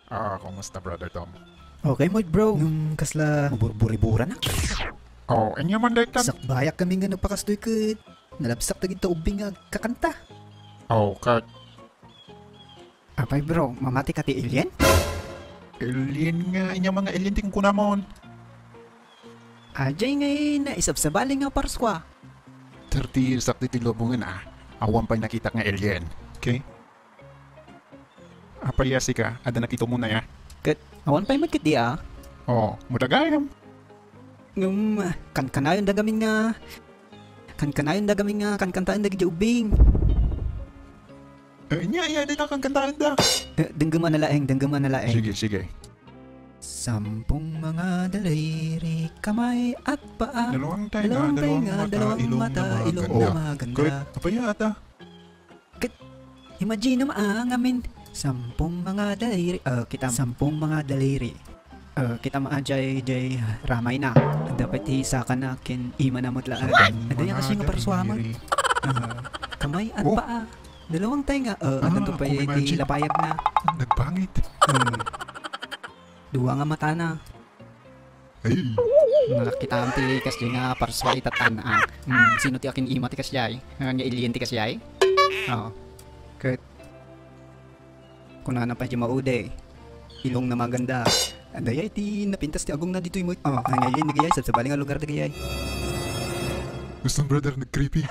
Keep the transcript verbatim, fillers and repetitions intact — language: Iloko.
Ah, kumusta, Brother Tom? Okay met, bro. Ngem kasla maburburiburan. Oh, ania man daytan? Sakbayak kami nga nagpakastoy ket nalabsak dagita ubbing nga agkakanta. Oh, ket? Apay, bro, mamati ka ti alien? Alien nga, ania man nga alien ti kunkunamon? Ajay nga naisabsabali nga parsua. Thirty years ak ditoy lubongen, ah. Awan pay nakitak nga alien. Okay? Apay a sika, adda nakitam, ah? Ket, awan pay met ketdi, ah. Oh, madagayam. Ngem, kankanayon da gamin nga, kankanayon da gamin nga kankantaen dagiti ubbing. Eh, ania, ania, dayta kankantaen da. Eh, denggem a nalaeng, denggem a nalaeng. Sige, sige. Sampung mga daliri, kamay at paa. Dalawang tainga, dalawang mata, ilong na maganda. Oh, ket, apay a ata? Ket, imagine mo, ah, ngamin. Sampung mga daliri, ah, kita, sampung mga daliri. Ah, kita mo, ah, jay, jay, ramay na. Dapat isaka na ken ima na met laeng. Sampung mga daliri. Adda aya kasi nga parsua met. Ah, kamay at paa. Dalawang tainga, ah, adda to pay ti lapayag na. Nagpangit. Hmm. Dua nga mata na. Ay. Nakitaam ti kasdiay nga parsua ita tan, ah. Hmm, sino ti akin ima ti kasdiay? Ah, nga alien ti kasdiay? Oo. Ket kunana pay ti maude, ilong na maganda. Dayay ti napintas ti agongna ditoy met. Oh, nga alien dagayay, sabsabali nga lugar dagayay. Gusto, brother, nag-creepy.